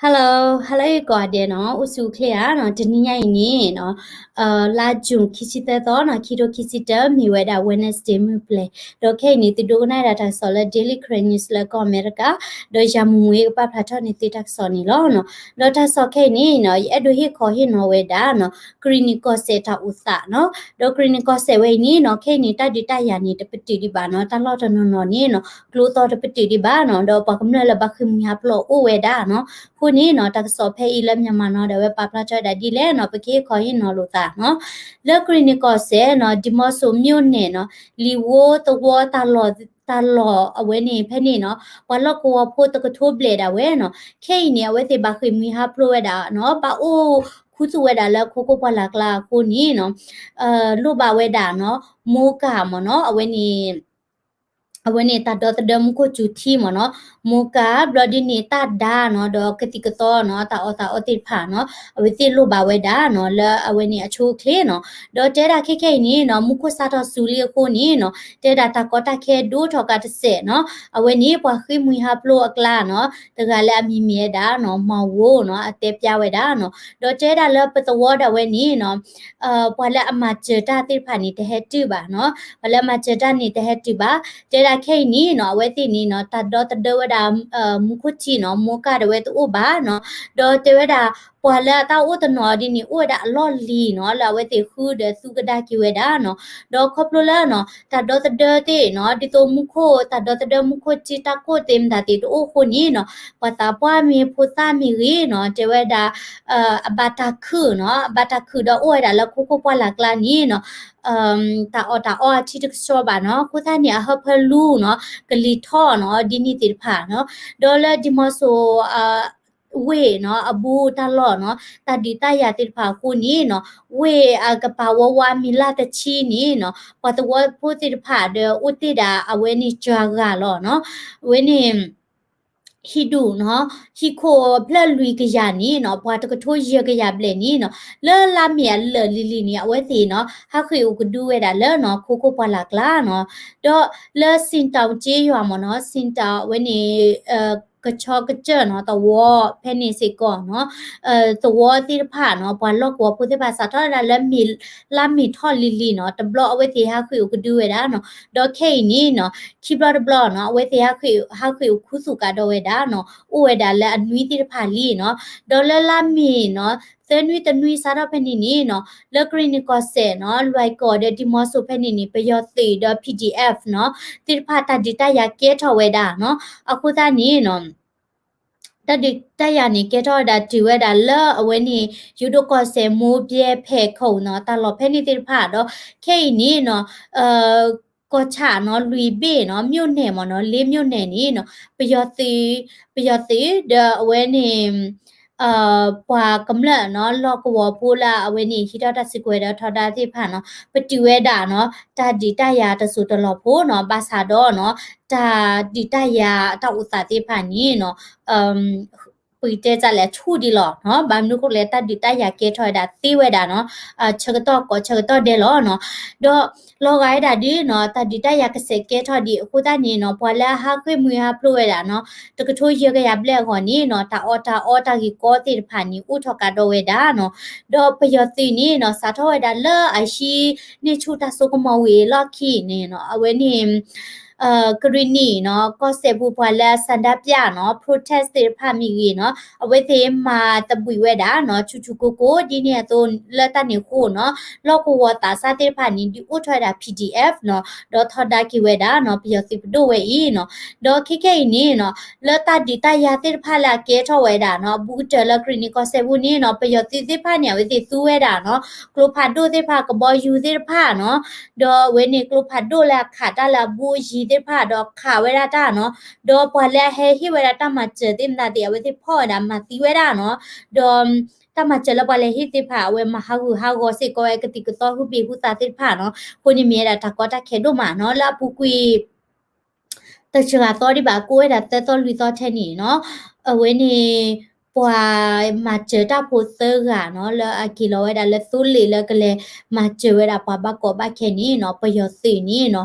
Hello, hello ကိးဂၤဒဲးနီၤ, အိၣ်ဆူၣ်အိၣ်ချ့ဧါနီၤ, တနံၤညါအံၤန့ၣ်နီၤ, လါ June ခံဆံသၢသီနီၤ, ခံထိခံဆံတၢ မ့ၢ်ဝဲဒၣ် Wednesday မုၢ်ပျဲၤ, ဒီးခဲအံၤန့ၣ် သုဒိကနၣ်ဒၣ်တၢ်ကစီၣ်လၢ Daily Karen News လၢကီၢ်အမဲရကၤ, ဒီးယၤမူမူကပာ်ဖျါထီၣ်န့ၢ်သုတၢ်ကစီၣ်န့ၣ်လီၤနီၤ. ဒီးတၢ်ကစီၣ်ခဲအံၤန့ၣ်နီၤ, ယအဲၣ်ဒိးဟ့ၣ်ခီဟ့ၣ်နီၤဝဲဒၣ်နီၤ, ကရံၣ်နံၣ်ကီၢ်စဲၣ်တၢ်အိၣ်သးနီၤ, ဒီးကရံၣ်နံၣ်ကီၢ်စဲၣ်ဝဲအံၤန့ၣ်နီၤ, ခဲအံၤန့ၣ် တၢ်ဒုးတၢ်ယၤန့ၣ် တပတုာ်ဒံးဘၣ်နီၤ, တၢ်လီၢ်တနီၤနီၤန့ၣ်နီၤ ကျိသီတပတုာ်ဒံးဘၣ်နီၤ, ဒီးပှၤကမျၢၢ်လၢဘၣ်ဃ့ၢ်မှံဟးဖျိးအိၣ်ဝဲဒၣ်နီၤ. အဃိန့ၣ်နီၤ, တၢ်ကစီၣ်ဖဲအံၤလၢ Myanmar Now ဒၣ်ဝဲပာ်ဖျါထီၣ်ဝဲဒၣ်ဒ်လဲၣ်နီၤ, ပကဟ့ၣ်ခီဟ့ၣ်နီၤလိာ်သးနီၤ. လၢကရံၣ်နံၣ်ကီၢ်စဲၣ်နီၤ, ဒီမော့ဆိုမြို့နယ်နီၤ, လံာ်ဝိသဝီ တၢ်လီၢ်အဝဲန့ၣ်ဖဲန့ၣ်နီၤ, ပှၤလီၢ်ကဝီၤဖိတကထိဘျဲၣ်ဒၣ်ဝဲနီၤ, ခဲအံၤန့ၣ် အဝဲသ့ၣ်ဘၣ်ဃ့ၢ်မှံဟးဖျိးဝဲဒၣ်နီၤ, ဘၣ်အိၣ်ခူသူၣ်ဝဲဒၣ်လၢခိခိၣ်ပှၢ်လၢ်ကျါအဃိန့ၣ်နီၤ, လိၣ်ဘၣ်ဝဲဒၣ်နီၤ, မိကၢ်မ့ၢ်နီၤ, အဝဲန့ၣ် အဝဲန့ၣ်တၢ်ဒီသဒၢမူခိၣ်စူၤထံမ့ၢ်နီၤ, မိကၢ် ဘျီဒ်န့ၣ် တၢ်ဒါနီၤ, ဒီးကသံၣ်ကသီနီၤ, တၢ်အီၣ်တၢ်အီသ့ၣ်တဖၣ်နီၤ, အဝဲသ့ၣ်လိၣ်ဘၣ်ဝဲဒၣ်နီၤ, လၢအဝဲန့ၣ်အဆိအချ့နီၤ. ဒီးတဲဒၣ်ခဲခဲအံၤန့ၣ်နီၤ, မူခိၣ်စးထီၣ်စူၤလံအဃိန့ၣ်နီၤ, တဲဒၣ်တၢ်ကီတၢ်ခဲဒိၣ်ထီၣ်ကးတစဲးနီၤ, အဝဲန့ၣ်ပှၤဃ့ၢ်မှံဟးဖျိးအကျါနီၤ, တဂၤလၢအမံၤမ့ၢ်ဝဲဒၣ်နီၤ, မၤဝိၤနီၤ, အတဲပျါဝဲဒၣ်နီၤ. ဒီးတဲဒၣ်လၢပသဝီဒၣ်ဝဲန့ၣ်နီၤ, ပှၤလၢအမၤစၢၤတၢ်သ့ၣ်တဖၣ်န့ၣ် တဟဲတုၤဘၣ်နီၤ, ပှၤလၢအမၤစၢၤတၢ်န့ၣ် တဟဲတုၤဘၣ်. တဲဒၣ်ခဲအံၤန့ၣ်နီၤ, အဝဲသ့ၣ်န့ၣ်နီၤ, တၢ်ဒီသဒၢဝဲဒၣ် မူခိၣ်ထံနီၤ, မိကၢ်ဒၣ်ဝဲတအိၣ်ဘၣ်နီၤ. ဒီးတဲဝဲဒၣ် ပှၤလၢအတၢ်အိၣ်တနီၤဒ်န့ၣ် အိၣ်ဝဲဒၣ်အလီၢ်လံၤနီၤ, လၢအဝဲသ့ၣ်ဃုဒီးသူကဒါက့ၤဝဲဒၣ်နီၤ. ဒီးခီဖျိလၢနီၤ, တၢ်ဒီသဒၢသ့ၣ်နီၤ, ဒ်သိးမူခိၣ် တၢ်ဒီသဒၢမူခိၣ်ထံတၢ်ကိၢ်သ့ၣ်မတၤသ့ၣ်တအိၣ်အဃိန့ၣ်နီၤ, ပှၤသးပှၢ်မ့ၢ်ဖိသၣ်မ့ၢ်ဂ့ၤနီၤ, တဲဝဲဒၣ် အဘၣ်တၢ်ခုၣ်နီၤ, အဘၣ်တၢ်ခုၣ်ဒီးအိၣ်ဝဲဒၣ်လၢခိခိၣ်ပှၢ်လၢ်ကျါန့ၣ်နီၤ, တၢ်အီၣ်တၢ်အီအထံတကဆှီဘၣ်နီၤ, အဃိသတးန့ၣ် အဟၢဖၢလူနီၤ, ကလံၤထီၣ်နီၤ, ဒ်န့ၣ်သ့ၣ်တဖၣ်နီၤ. ဒီးလၢ ဒီမော့ဆို ဝ့ၢ်နီၤ, အဘူးတၢ်လီၢ်နီၤ, တၢ်ဒုးတၢ်ယၤသ့ၣ်တဖၣ်အဃိန့ၣ်နီၤ, ဝ့ၢ်အကပၤဝါဝါမံၤလၢ်တဆံန့ၣ်နီၤ, ပှၤသဝီဖိသ့ၣ်တဖၣ်ဒီးအိၣ်တ့ၢ်ဒၣ်အဝဲန့ၣ်စှၤဂၤလီၤနီၤ. အဝဲန့ၣ် ဟံၣ်ဒူၣ်နီၤ, ဟံၣ်ခိၣ်ဖျၢၣ်လွံၢ်ကယၤန့ၣ်နီၤ, ပှၤတကထိယဲၢ်ကယၤဘျဲၣ်န့ၣ်နီၤ, လၢလါမ့ၤအလၢာ်လံၤလံၤန့ၣ် အဝဲသ့ၣ်နီၤ, ဟးဃ့ၢ်အိၣ်ကဒုဝဲဒၣ်လၢနီၤ, ခိခိၣ်ပှၢ်လၢ်ကျါနီၤ. ဒီးလၢ စံးတောင် ကျေးရွာ မ့ၢ်နီၤ, စံးတောင် အဝဲန့ၣ် ကဆီကစၢၢ်နီၤ, သဝီဖဲန့ၣ်စ့ၢ်ကီးနီၤ, သဝီသ့ၣ်တဖၣ်နီၤ, ပှၤလီၢ်ကဝီၤဖိသ့ၣ်တဖၣ်စးထီၣ်ဝဲဒၣ်လၢ လါမ့ၤထီၣ်လံၤလံၤနီၤ, တဘျီအဝဲသ့ၣ်ဟးဃ့ၢ်အိၣ်ကဒုဝဲဒၣ်နီၤ. ဒီးခဲအံၤန့ၣ်နီၤ, ခံဘျီတဘျီနီၤ, အဝဲသ့ၣ်ဟးဃ့ၢ်အိၣ်ခူသူၣ်ကးဒီးဝဲဒၣ်နီၤ, အိၣ်ဝဲဒၣ်လၢအနွံသ့ၣ်တဖၣ်လံနီၤ. ဒီးလၢလါမ့ၤနီၤ, သၢနွံတနွံစးထီၣ်ဖဲန့ၣ်န့ၣ်နီၤ, လၢကရံၣ်နံၣ်ကီၢ်စဲၣ်နီၤ, လွဲၢ်ကီၢ်ဒီး ဒီမော့ဆို ဖဲန့ၣ်န့ၣ် ပယီၤသုးဒီး ပီၣ်ဒံၣ်အဲၣ်နီၤ, သ့ၣ်တဖၣ်တၢ်ဒုးတၢ်ယၤကဲထီၣ်ဝဲဒၣ်နီၤ. အဃိသတးန့ၣ်နီၤ တၢ်ဒုးတၢ်ယၤန့ၣ် ကဲထီၣ်ဝဲဒၣ်တုၤဝဲဒၣ်လၢအဝဲန့ၣ် ယိၤဒိၣ်ကီၢ်စဲၣ် မိၢ်ပျဲ ဖဲးခိၣ်နီၤ, တၢ်လီၢ်ဖဲန့ၣ်သ့ၣ်တဖၣ်ဒီး ခဲအံၤန့ၣ်နီၤ, ကီၢ်ဆၣ်နီၤ, လွံၢ်ဘ့ၣ်နီၤ, မြို့နယ် မ့ၢ်နီၤ, လ့ မြို့နယ် န့ၣ်နီၤ, ပယီၤသုး, ပယီၤသုးဒီးအဝဲန့ၣ် ပှၤကမျၢၢ်နီၤ, လီၢ်ကဝီၤဖိလၢအဝဲန့ၣ် ဟံးထီၣ်တၢ်စုကဝဲၤဒီးထီဒါသ့ၣ်တဖၣ်နီၤ, ပတုာ်ဝဲဒၣ်နီၤ, တၢ်ဒုးတၢ်ယၤတစိၢ်တလီၢ်ဖိနီၤ, ဘၣ်ဆၣ်ဒီးနီၤ, တၢ်ဒုးတၢ်ယၤတၢ်အိၣ်သးသ့ၣ်တဖၣ်န့ၣ်နီၤ, ပကတဲတၢ်လဲၣ် ဆူၣ်ဒံးလီၤနီၤ, ဘၣ်မနုၤအဃိလဲၣ် တၢ်ဒုးတၢ်ယၤကဲထီၣ်ဝဲဒၣ်သ့ဝဲဒၣ်နီၤ, ဆၢကတီၢ်ကိးဆၢကတီၢ်ဒဲးလီၤနီၤ. ဒီးလီၤဂာ်ဝဲဒၣ်ဒုနီၤ, တၢ်ဒုးတၢ်ယၤကဆဲးကဲထီၣ်ဒံးအဃိသတးန့ၣ်နီၤ, ပှၤလၢအဟးဃ့ၢ်မှံဟးဖျိးဝဲဒၣ်နီၤ, တကထိယဲၢ်ကယၤဘျဲၣ်အဂီၢ်န့ၣ်နီၤ, တၢ်အီၣ်တၢ်အီတၢ်ဂ့ၢ်ကီသ့ၣ်တဖၣ်န့ၣ် အိၣ်ထီၣ်ကးဒီးဝဲဒၣ်နီၤ. ဒီးပယီၤသုးန့ၣ်နီၤ, စးထီၣ်ဝဲဒၣ်လၢအဟံးန့ၢ်ဆူၣ်တၢ်စိကမီၤဝံၤအလီၢ်ခံန့ၣ်နီၤ, အဝဲန့ၣ် ကရံၣ်နံၣ်နီၤ, ကီၢ်စဲၣ်ပူၤပှၤလၢအဆန္ဒပြနီၤ, protest သ့ၣ်တဖၣ်မ့ၢ်ဂ့ၤနီၤ, အဝဲသ့ၣ်မၤသဘှံးဝဲဒၣ်နီၤ, ဆူၣ်ဆူၣ်ကိၢ်ကိၢ် ဒ်န့ၣ်အသိးလၢတၢ်န့ၣ်အဃိနီၤ, လီၢ်ကဝီၤသးစၢ်သ့ၣ်တဖၣ်န့ၣ် ဒုးအိၣ်ထီၣ်ဝဲဒၣ် ပီၣ်ဒံၣ်အဲၣ်နီၤ, ဒီးထီဒါက့ၤဝဲဒၣ်နီၤ, ပယီၤသုးပဒိၣ်ဝဲအံၤနီၤ. ဒီးခဲခဲအံၤန့ၣ်နီၤ, လၢတၢ်ဒုးတၢ်ယၤသ့ၣ်တဖၣ်လၢအကဲထီၣ်ဝဲဒၣ်နီၤ, အဘူးကတၢၢ်လၢကရံၣ်နံၣ်ကီၢ်စဲၣ်ပူၤန့ၣ်နီၤ, ပယီၤသုးသ့ၣ်တဖၣ်န့ၣ် အဝဲသ့ၣ်သူဝဲဒၣ်နီၤ, ကျိဖးဒိၣ်သ့ၣ်တဖၣ် ကဘီယူၤသ့ၣ်တဖၣ်နီၤ, ဒီးအဝဲန့ၣ်ကျိဖးဒိၣ်လၢအခးတၢ်လၢအဘူးအယံၤသ့ၣ်တဖၣ် ဒီးခးဝဲဒၣ်တၢ်နီၤ, ဒီးပှၤလၢအဟဲဟ့ၣ်ဝဲဒၣ်တၢ်မၤစၢၤသ့ၣ်မတၤသ့ၣ် အဝဲသ့ၣ်ဖီၣ်ဝဲဒၣ်မၤသံဝဲဒၣ်နီၤ, ဒီးတၢ်မၤစၢၤလၢပှၤလဲၤဟ့ၣ်သ့ၣ်တဖၣ် အဝဲမၤဟးဂူာ်ဟးဂီၤစ့ၢ်ကီးဝဲကသံၣ်ကသီ ဟုဘ့ၣ်ဟုသးသ့ၣ်တဖၣ်နီၤ, အဃိန့ၣ်မ့ၢ်ဝဲဒၣ်တၢ်ကီတၢ်ခဲဒိၣ်မးနီၤ, လၢအပူၤကွံာ် တစှၤသီဒံးဘၣ် ကအိၣ်ဝဲဒၣ်သၢသီလွံၢ်သီထဲန့ၣ်နီၤ, အဝဲန့ၣ် ပှၤမၤစၢၤတၢ်ဖိသၢဂၤနီၤ လၢအက့ၤလီၤဝဲဒၣ်လၢသိလ့ၣ်လၢကလဲၤမၤစၢၤဝဲဒၣ်ပှၤဘၣ်ကီဘၣ်ခဲန့ၣ်နီၤ ပယီၤသုးန့ၣ်နီၤ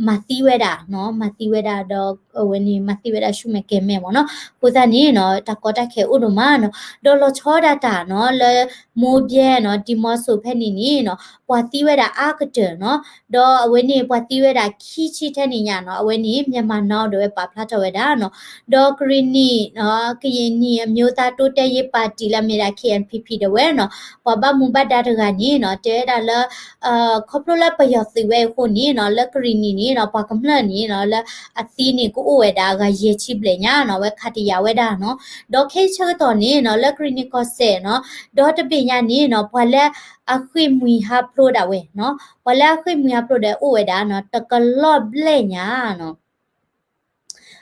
မၤသံဝဲဒၣ်နီၤ မၤသံဝဲဒၣ်ဒီး အဝဲန့ၣ် မၤသံဝဲဒၣ်ဆူမဲာ်ကဲၤမဲာ်မ့ၢ်နီၤ အဃိသတးန့ၣ်နီၤ တၢ်ကီတၢ်ခဲအိၣ်ဒိၣ်မးနီၤ ဒီးလီၤဆီဒၣ်တၢ်နီၤ လၢမိၢ်ဘဲနီၤ ဒံမီစိၤဖဲန့ၣ်န့ၣ်နီၤ ပှၤသံဝဲဒၣ်အါကတၢၢ်နီၤ ဒီးအဝဲန့ၣ် ပှၤသံဝဲဒၣ်ခံဆံထဲန့ၣ်ညါနီၤ အဝဲန့ၣ် Myanmar Now ဒီးဝဲပာ်ဖျါထီၣ်ဝဲဒၣ်နီၤ ဒီးကရံၣ်နံၣ်နီၤ ကရင်နီအမျိုးသားတိုးတက်ရေးပါတီ လၢအမ့ၢ်ဒၣ် K N P P ဒီးဝဲနီၤ ပှၤဘၣ်မူဘၣ်ဒါတဂၤန့ၣ်နီၤ တဲဝဲဒၣ်လၢ ခီဖျိလၢပယီၤသုးဝဲအဃိန့ၣ်နီၤ လၢကရံၣ်နံၣ်န့ၣ်နီၤ ပှၤကမျၢၢ်န့ၣ်နီၤ လၢအသံန့ၣ်ကအိၣ်ဝဲဒၣ်အဂၤယဲၢ်ဆံဘျဲၣ်ညါနီၤ အဝဲခးတယာ်ဝဲဒၣ်နီၤ ဒီးခဲအံၤဆၢကတီၢ်န့ၣ်နီၤ လၢကရံၣ်နံၣ်ကီၢ်စဲၣ်နီၤ ဒီတဘ့ၣ်ညါန့ၣ်နီၤ ပှၤလၢအဃ့ၢ်မှံဟးဖျိးဒၣ်ဝဲနီၤ ပှၤလၢအဃ့ၢ်မှံဟးဖျိးဒီးအိၣ်ဝဲဒၣ်နီၤ တကလီၢ်ဘျဲၣ်ညါနီၤ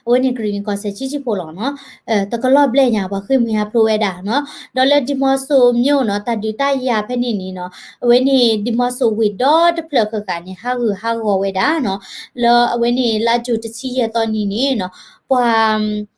အဝဲန့ၣ်ကရံၣ်နံၣ်ကီၢ်စဲၣ်ဆံးဆံးဖိလီၤနီၤ တကလီၢ်ဘျဲၣ်ညါ ပှၤဃ့ၢ်မှံဟးဖျိးဝဲဒၣ်နီၤ ဒီးလၢဒံမီစိၤမျိၣ်နီၤ တၢ်ဒုးတၢ်ယၤဖဲန့ၣ်န့ၣ်နီၤ အဝဲန့ၣ်ဒံမီစိၤဝ့ၢ်ဒီတဖျၢၣ်ဃၣ်ဃၣ်န့ၣ် ဟးဂူာ်ဟးဂီၤဝဲဒၣ်နီၤ လၢအဝဲန့ၣ်လါယူၤတဆံယဲၢ်သီနံၤန့ၣ်နီၤ ပှၤ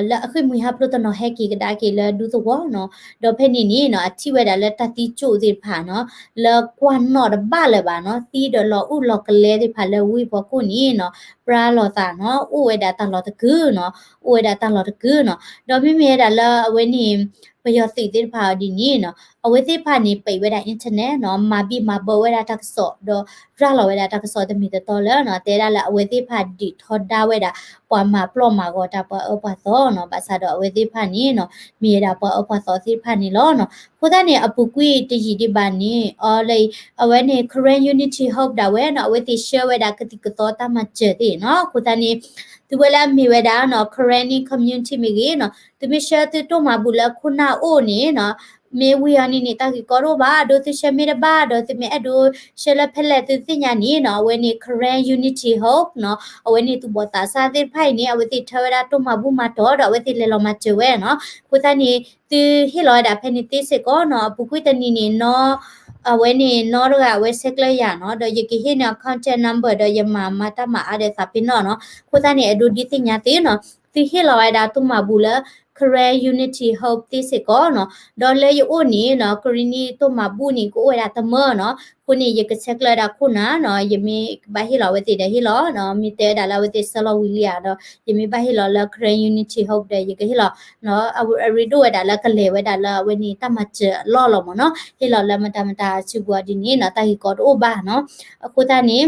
လၢအဃ့ၢ်မှံဟးဖျိးတနီၤဟဲက့ၤကဒါက့ၤလၢဒူသဝီနီၤ ဒီးဖဲန့ၣ်န့ၣ်နီၤ အထံၣ်ဝဲဒၣ်လၢတၢ်သံကၠိၣ်သ့ၣ်တဖၣ်နီၤ လၢကွၢ်နီၣ်တဘၣ်လၢၤဘၣ်နီၤ သံဒီးလီၤအူၣ်လီၤကလဲသ့ၣ်တဖၣ်လၢဝ့ၢ်ဖီခိၣ်န့ၣ်နီၤ ပြါလီၤသးနီၤ အိၣ်ဝဲဒၣ်တၢ်လီၢ်တကုာ်နီၤ အိၣ်ဝဲဒၣ်တၢ်လီၢ်တကုာ်နီၤ ဒီးမ့မ့ၢ်ဝဲဒၣ်လၢအဝဲန့ၣ် ပယီၤသုးသ့ၣ်တဖၣ်အီၤဒ်န့ၣ်နီၤ အဝဲသ့ၣ်တဖၣ်န့ၣ် ပိတ်ဝဲဒၣ် internet နီၤ မၤဘံၣ်မၤဘၢဝဲဒၣ်တၢ်ကစီၣ် ဒီးရၤလီၤဝဲဒၣ်တၢ်ကစီၣ်တမံၤတတီလၢနီၤ တဲဒၣ်လၢအဝဲသ့ၣ်တဖၣ်ဒုးထီဒါဝဲဒၣ် ပှၤမၤပျီၢ်မၤဂီၤတၢ်ပှၤအၢပှၤသီနီၤ ဘၣ်ဆၣ်ဒီးအဝဲသ့ၣ်တဖၣ်န့ၣ်နီၤ မ့ၢ်ဝဲဒၣ်ပှၤအၢပှၤသီသ့ၣ်တဖၣ်န့ၣ်လီၤနီၤ အဃိသတးန့ၣ် အပူၤကွံာ်တယံာ်ဒံးဘၣ်န့ၣ် အီလၢ အဝဲန့ၣ် Karen Unity Hope ဒၣ်ဝဲနီၤ အဝဲသ့ၣ်ဆှၢဝဲဒၣ်ကသံၣ်ကသီတၢ်မၤစၢၤသ့ၣ်နီၤ အဃိသတးန့ၣ် သုဝဲလၢအမ့ၢ်ဝဲဒၣ်နီၤ Karenni community မ့ၢ်ဂ့ၤနီၤ သုမ့ၢ်ဆှၢသုတိၢ်မၤဘူၣ်လၢခိၣ်နၢ်အိၣ်န့ၣ်နီၤ မ့ၢ်ဝံၤအီၤန့ၣ်န့ၣ် တၢ်ဂ့ၢ်ကီတအိၣ်ဘၣ် အဒိသုဆှၢမ့ၢ်တဘၣ် ဒီးသုမ့ၢ်အဲၣ်ဒိးဆှၢလၢဖဲလဲၣ်သုသ့ၣ်ညါန့ၣ်နီၤ အဝဲန့ၣ် Karen Unity Hope နီၤ အဝဲန့ၣ်သူၣ်ဘီၣ်သးစၢ်သ့ၣ်တဖၣ်အံၤန့ၣ် အဝဲသ့ၣ်ထၢဝဲဒၣ်တိၢ်မၤဘူၣ်မၤတီၤဒီးအဝဲသ့ၣ်လဲၤလီၤမၤစၢၤဝဲနီၤ အဃိသတးန့ၣ် သုဟ့ၣ်လီၤဝဲဒၣ်ဖဲန့ၣ်သ့စ့ၢ်ကီးနီၤ အပူၤကွံာ်တနံၤန့ၣ်နီၤ အဝဲန့ၣ်နီတဂၤအဝဲဆဲးကျၢယၤနီၤ ဒီးယကဟ့ၣ်န့ၢ်အ contact number ဒီးယမၤမၤတၢ်မၤအါဒီးသးပ့ၤနီၣ်နီၤ အဃိသတးန့ၣ် အဒိဒ်သ့ၣ်ညါသုနီၤ သုဟ့ၣ်လီၤဝဲဒၣ်တိၢ်မၤဘူၣ်လၢ Karen Unity Hope သ့စ့ၢ်ကီးနီၤ ဒီးလၢယအိၣ်န့ၣ်နီၤ ကရံၣ်နံၣ်တိၢ်မၤဘူၣ်န့ၣ် ကအိၣ်ဝဲဒၣ်တမၢနီၤ အဃိန့ၣ် ယကဆဲးကျၢဒၣ်ခိၣ်နၢ်နီၤ ယမ့ၢ်ဘၣ်ဟ့ၣ်လီၤအဝဲသ့ၣ်ဒီးဟ့ၣ်လီၤ မ့ၢ်တဲဝဲဒၣ်လၢအဝဲသ့ၣ်ဆှၢလီၤဝံၤလံဧါဒီး ယမ့ၢ်ဘၣ်ဟ့ၣ်လီၤလၢ Karen Unity Hope ဒီး ယကဟ့ၣ်လီၤ အရ့ဒိၣ်ဝဲဒၣ်လၢကလဲၤဝဲဒၣ်လၢအဝဲန့ၣ်တၢ်မၤစၢၤအလီၢ်လီၤမ့ၢ်နီၤ ဟ့ၣ်လီၤလၢမတၤမတၤစုပူၤအီၤဒ်န့ၣ်နီၤ တၢ်ဂ့ၢ်ကီတအိၣ်ဘၣ်နီၤ အဃိသတးန့ၣ်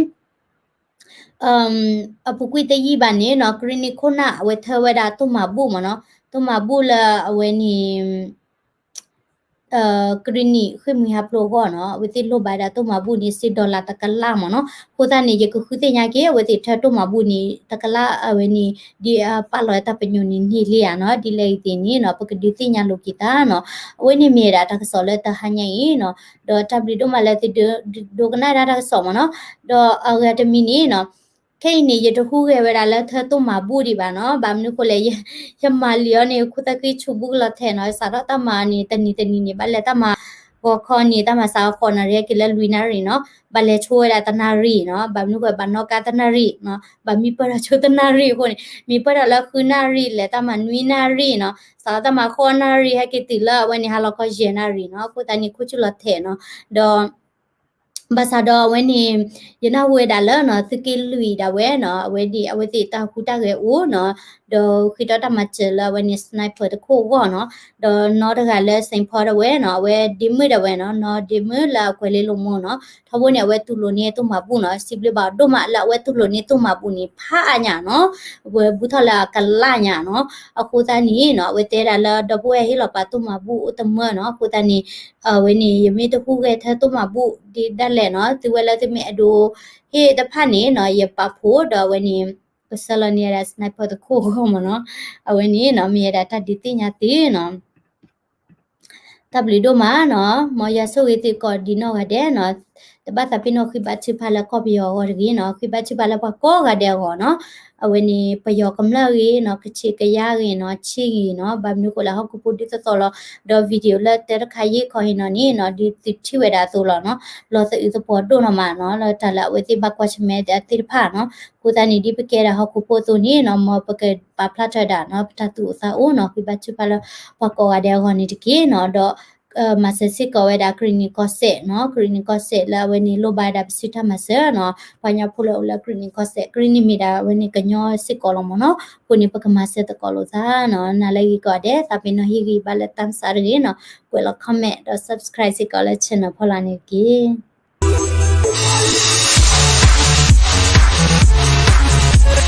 အပူၤကွံာ်တယံာ်ဘၣ်န့ၣ်နီၤ ကရံၣ်နံၣ်ခိၣ်နၢ်အဝဲထၢဝဲဒၣ်တိၢ်မၤဘူၣ်မ့ၢ်နီၤ တိၢ်မၤဘူၣ်လၢအဝဲန့ၣ် ကရံၣ်နံၣ်ဃ့ၢ်မှံဟးဖျိးအဂီၢ်နီၤ အဝဲသ့ၣ်လိၣ်ဘၣ်ဒၣ်တိၢ်မၤဘူၣ်န့ၣ် စ့ dollar တကလးမ့ၢ်နီၤ အဃိသတးန့ၣ် ယကဃုသ့ၣ်ညါက့ၤ အဝဲသ့ၣ်ထၢတိၢ်မၤဘူၣ်န့ၣ် တကလးအဝဲန့ၣ် ဒ်ပာ်လီၤတၢ်ပညိၣ်န့ၣ်န့ၢ်လံဧါနီၤ ဒ်လဲၣ်ဂ့ၤသ့ၣ်န့ၣ်နီၤ ပကဒုးသ့ၣ်ညါလိာ်က့ၤသးနီၤ အဝဲန့ၣ်မ့ၢ်ဝဲဒၣ်တၢ်ကစီၣ်လၢတဟါညါအံၤနီၤ ဒီးတၢ်ဘျုးဒိၣ်မးလၢသုဒိကနၣ်ဒၣ်တၢ်ကစီၣ်မ့ၢ်နီၤ ဒီးအဂၤတမံၤန့ၣ်နီၤ ခဲအံၤန့ၣ် ယတဟူးဂဲၤဝဲဒၣ်လၢထၢတိၢ်မၤဘူၣ်ဒံးဘၣ်နီၤ ဘၣ်မနုၤဃိလဲၣ် ယမၤလံအီၤန့ၣ် ခိၣ်သၣ်ဃံဆူးဘူးကလီၤထဲနီၤ စးထီၣ်တၢ်မၤန့ၣ် တနံၤတနံၤန့ၣ် ဘၣ်လဲၤတၢ်မၤဂီၤခီန့ၣ် တၢ်မၤစးဃိးနၣ်ရံၣ်ဟဲက့ၤလၢလွံၢ်နၣ်ရံၣ်နီၤ ဘၣ်လဲၤဆိဝဲဒၣ်တနၣ်ရံၣ်နီၤ ဘၣ်မနုၤဃိဘၣ်နီၣ်ကါတနၣ်ရံၣ်နီၤ ဘၣ်မံပၢၢ်ဒီးဆိတနၣ်ရံၣ်အဃိန့ၣ် မံပၢၢ်ဒီးလၢဃုနၣ်ရံၣ် လဲၤတၢ်မၤနွံနၣ်ရံၣ်နီၤ စးထီၣ်တၢ်မၤဃိးနၣ်ရံၣ် ဟဲက့ၤတုၤလၢအဝဲန့ၣ် ဟါလီၤခီယဲၢ်နၣ်ရံၣ်နီၤ အဃိသတးန့ၣ် ခိၣ်ဆူၣ်လီၤထဲနီၤ ဒီး ဘၣ်ဆၣ်ဒီးအဝဲန့ၣ် ယနၢ်ဟူဝဲဒၣ်လၢနီၤ သုးက့လွံၢ်ဒၣ်ဝဲနီၤ အဝဲဒၣ် အဝဲသ့ၣ်တၢ်ဟူးတၢ်ဂဲၤအိၣ်နီၤ ဒီးဃ့ထီၣ်တၢ်မၤစၢၤလၢအဝဲန့ၣ် sniper တခိၣ်အဂီၢ်နီၤ ဒီးနီတဂၤလၢ Saint Paul ဒၣ်ဝဲနီၤ အဝဲဒ့မုၣ်ဒၣ်ဝဲနီၤ နီဒ့မုၣ်လၢအကွဲးလ့လိာ်မိၢ်နီၤ ထီဘိန့ၣ် အဝဲတူၢ်လိာ်န့ၢ်တိၢ်မၤဘူၣ်နီၤ စံးဘျုးဘၣ်ဒိၣ်မးလၢအဝဲတူၢ်လိာ်န့ၢ်တိၢ်မၤဘူၣ်န့ၣ် ဖးအါညါနီၤ အဝဲဘူးထီၣ်လၢအကလးညါနီၤ အဃိသတးန့ၣ်နီၤ အဝဲတဲဒၣ်လၢဒီပုၢ်ဝဲၢ်ဟ့ၣ်လီၤပာ်တိၢ်မၤဘူၣ်အိၣ်တမၢနီၤ အဃိသတးန့ၣ် အဝဲန့ၣ် ယမ့ၢ်တဟူးဂဲၤထၢတိၢ်မၤဘူၣ်ဒ်ဒၣ်လဲာ်နီၤ သုဝဲလၢသုမ့ၢ်အဲၣ်ဒိးဟ့ၣ်တဖၣ်န့ၣ်နီၤ ယပာ်ဖှိၣ်ဒီးအဝဲန့ၣ် ကဆှၢလီၤန့ၢ်ဝဲဒၣ် sniper တခိၣ်အဂီၢ်မ့ၢ်နီၤ အဝဲန့ၣ်နီၤ မ့ၢ်ဝဲဒၣ်တၢ်ဒုးသ့ၣ်ညါသုနီၤ တၢ်ဘျုးဒိၣ်မးနီၤ မ်ယွၤဆိၣ်ဂ့ၤသုကိးဒံးနီၢ်ဂၤဒဲးနီၤ တဘၣ်သးပ့ၤနီၣ်ဃ့ဘါထုကဖၣ်လၢကီၢ်ပယီၤအဂီၢ်တဂ့ၤနီၤ, ဃ့ဘါထုကဖၣ်လၢပှၤကိးဂၤဒဲးအဂီၢ်နီၤ. အဝဲန့ၣ် ပယီၤကမျၢၢ်ဂ့ၤနီၤ, ကချ့ကယါဂ့ၤနီၤ, ချ့ဂ့ၤနီၤ, ဘၣ်မနုၤဃိလဲၣ်ဟီၣ်ခိၣ်ဖိဒ်သိးသိးလီၤ. ဒီး video လၢတဲတခါယံာ်ခီဟ့ၣ်နီၤန့ၣ်နီၤ, ဒ်သုထံၣ်ဝဲဒၣ်အသိးလီၤနီၤ, လီၤသအုးသပှီၤဒိၣ်နီၤမးနီၤ, လၢတၢ်လၢအဝဲသ့ၣ်ဘၣ်ကွၢ်ဆၢၣ်မဲာ်သ့ၣ်တဖၣ်နီၤ. အဃိသတးန့ၣ် ဒ်ပကဲဒၣ်ဟီၣ်ခိၣ်ဖိအသိးန့ၣ်နီၤ, မ်ပကပာ်ဖျါထီၣ်ဝဲဒၣ်နီၤ, ပတၢ်သူၣ်အိၣ်သးအိၣ်နီၤ, ဃ့ဘါထုကဖၣ်လၢပှၤကိးဂၤဒဲးအဂီၢ်န့ၣ်တက့ၢ်နီၤ. ဒီး မၤစၢၤစ့ၢ်ကီးဝဲဒၣ် ကရံၣ်နံၣ်ကီၢ်စဲၣ်နီၤ, ကရံၣ်နံၣ်ကီၢ်စဲၣ်လၢအဝဲန့ၣ်လိၣ်ဘၣ်ဝဲဒၣ်ပစုတၢ်မၤစၢၤနီၤ, ပှၤကညီဖိလၢအိၣ်လၢကရံၣ်နံၣ်ကီၢ်စဲၣ်, ကရံၣ်နံၣ်မ့ၢ်ဒၣ်အဝဲန့ၣ်ကညီစ့ၢ်ကီးလီၤမးနီၤ. အဃိန့ၣ် ပကမၤစၢၤသကိးလိာ်သးနီၤ. နၤလၢအဂ့ၤကိးဂၤဒဲး သးပ့ၤနီၣ်ဟ့ၣ်ဂံၢ်ဘါလၢ thumbs up တဂ့ၤနီၤ, ကွဲးလီၤ comment ဒီး subscribe စ့ၢ်ကီးလၢ channel ဖီလာ်န့ၣ်တက့ၢ်.